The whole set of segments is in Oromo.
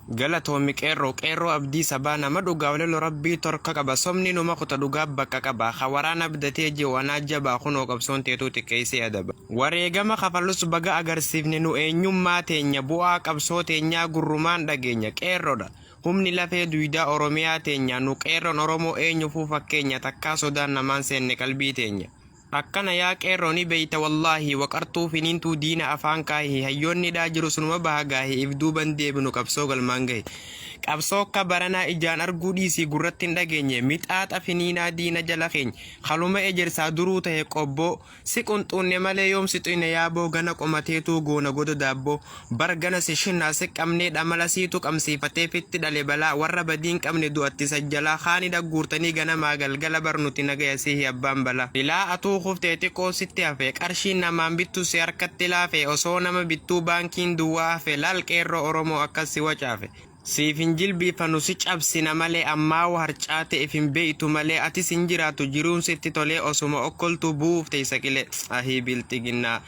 Galatoomi Qeerroo Qeerroo abdii sabaa nama dhugaaf lolu rabbii torka qaba sobni numa kuta dhugaaf bakka qaba ka waraana abdatee je'u anaa jabaa kunoo qabsoon teetuu xiqqeessee adaba. Wareegama kafallus baga agarsiifne nu eenyummaa teenya bu'aa qabsoo teenyaa gurrumaan dhageenya Qeerroodha humni lafee duydaa Oromiyaa teenya nu Qeerroon Oromoo eenyufuu fakkeenya takkaa sodaan namaan seenne qalbii teenya. Akkana yaa qeerroo ni beeyta wallaahi waqartuu finiintuu diina afaan kaahi hayyoonni hidhaa jirus numa baha gaahi if duuban deebinu qabsoo galmaan gahi qabsoo akka baranaa ijaan arguu dhiisii gurratti hin dhageenye mixaaxa finiinaa diina jala keenye kaluma ejersaa duruu tahe qobboo si qunxuunne malee yoom si xuyne yaaboo gana qomateetuu goona goda daabboo bar gana si shinnaa si qabnee dhamala siitu qabsiifatee fitti dhale balaa warra badii hin qabne du'atti sajjalaa kaani dhagguurtanii ganamaa galgala bar nuti nagaya sihi abbaan balaa. Silaa atuu kuftee xiqqoo sitti hafe qarshiin namaan bittu si harkatti laafe osoo nama bittuu baankiin duwwaa hafe laal qeerroo oromoo akkas si wacaafe. Siif hin jilbiiffannu si cabsina malee ammaawu harcaate if hin beeytu malee atis hin jiraattu jiruun sitti tolee osuma okkoltuu bu'uuf teeysa qilee ahii bilxiginnaa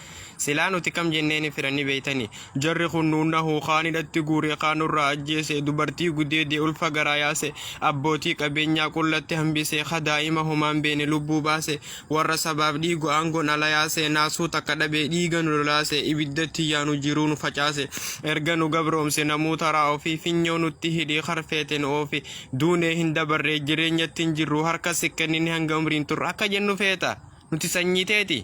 silaa nuti kam jenneeni fira ni beeytani jarri kun nuun nahuu kaan hidhatti guure kaan nurraa ajjeese dubartii gudeede ulfa garaa yaase abbootii qabeenyaa qullatti hambise ka daa'ima homaan beene lubbuu baase warra sabaaf dhiigu aangoon ala yaase naasuu takka dhabee dhiiga nu lolaase ibiddatti yaanu jiruu nu facaase erga nu gabroomse namuu taraa ofii finyoo nutti hidhii karfeete nu oofi duunee hin dabarree jireenyatti hin jirru harka si kennine hanga umriin turru akka jennu feeta nuti sanyii teeti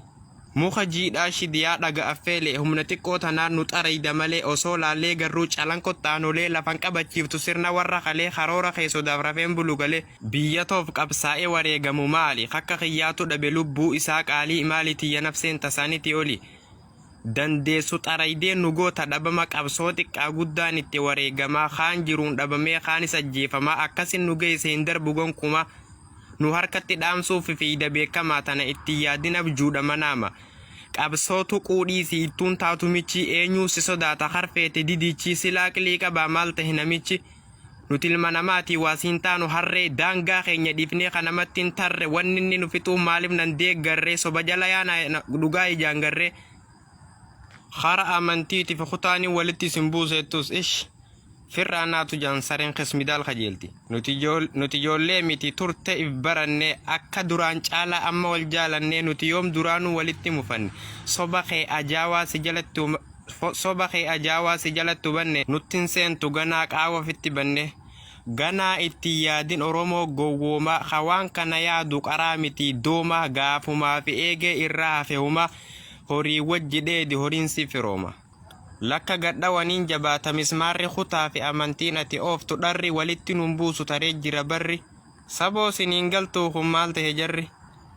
muka jiidhaa shidiyaa dhaga affeele humna xiqqoo tanaan nu xarayda malee osoo laallee garruu calanqotti aanolee lafan qabachiiftu sirna warra kalee karoora kee sodaaf rafeen bulu galee Biyya toof qabsaa'e wareegamu maali Kakka kiyyaatu dhabe lubbuu isaa qaalii Maali tiyya nafseen tasaaniti oli Dandeessu xaraydee nu goota dhabama Qabsoo xiqqaa guddaan itti wareegamaa Kaan jiruun dhabamee kaanis ajjeefamaa Akkasin nu geesse hin darbu gonkumaa Nu harkatti dhaamsuuf fifiiyda beekamaa Tana itti hin yaadin abjuudha manaama Qabsoo tuquu dhiisi ittuun taatu michii Eenyuu si sodaata harfeete didichii Silaa aqlii qabaa maal tahe namichi Nuti ilma namaati waa siin taanu harree Daangaa keenya dhiifnee ka namatti hin tarre Wanni inni nu fixuuf maaliif nan deeggarree Soba jala yaana dhugaa ijaan garree Kara amantiitiif kutaani walitti isin buuseettus ish Firraa naatu jaan sareen kismidaal kajeelti Nuti ijoollee miti turte if baranne Akka duraan caalaa amma wal jaalannee Nuti yoom duraanuu walitti mufanne Soba kee ajaawaa si jalatti Soba kee ajaawaa si jalatti hubanne Nuttin seentu ganaa qaawa ofitti banne Ganaa itti hin yaadin Oromoo gowwoomaa Ka waan kana yaadu qaraa mitii doomaa Gaafumaa fi eegee irraa hafe humaa Horii wajji dheedi horiin si firooma Lakka gadhawaniin jabaata mismaarri Kutaa fi amantiin ati ooftu dharri Walitti nun buusu taree jira barri Saboo siniin galtuu kun maal tahe jarri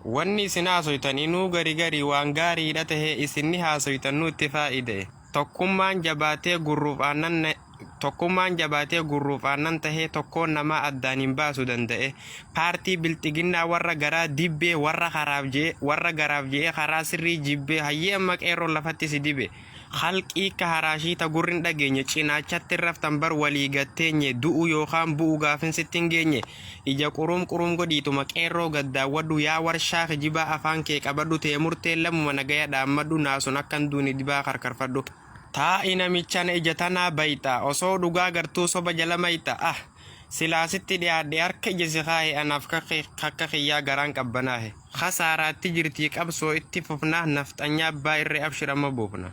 Wanni isin haasoytan inuu gari gari waan gaariidha tahe isin ni haasoytan nu itti faa'idae. Tokkummaan jabaatee gurruuf aannan Tokkummaan jabaatee gurruuf aannan tahee tokkoon namaa addaan hin baasu danda'e. Paartii bilxiginnaa warra garaa dibbee warra karaaf je'e warra garaaf je'ee karaa sirrii jibbee hayyee amma qeerroon lafatti si dibe. Khalqii akka haraashii ta gurri hin dhageenye Cinaachatti hin raftan bar walii gad teenye Du'u yookaan bu'u gaafin sitti hin geenye Ija qurum qurum godhiituma qeerroo gad daawwadhu Yaa warshaa kijibaa afaan kee qabadhu Tee murteen lamuma nagaya dhaammadhu Naasun akka hin duune dibaa karkarfadhu Taa'i namichana ija tanaa bayxa Osoo dhugaa gartuu soba jala mayxa Ah! Silaa sitti dhiyaadhe harka ija si kaahe Anaaf kakka kiyyaa garaan qabbanaahe. Khasaaraatti jirtii qabsoo itti fufna nafxanyaa abbaa irree abshir amma buufna.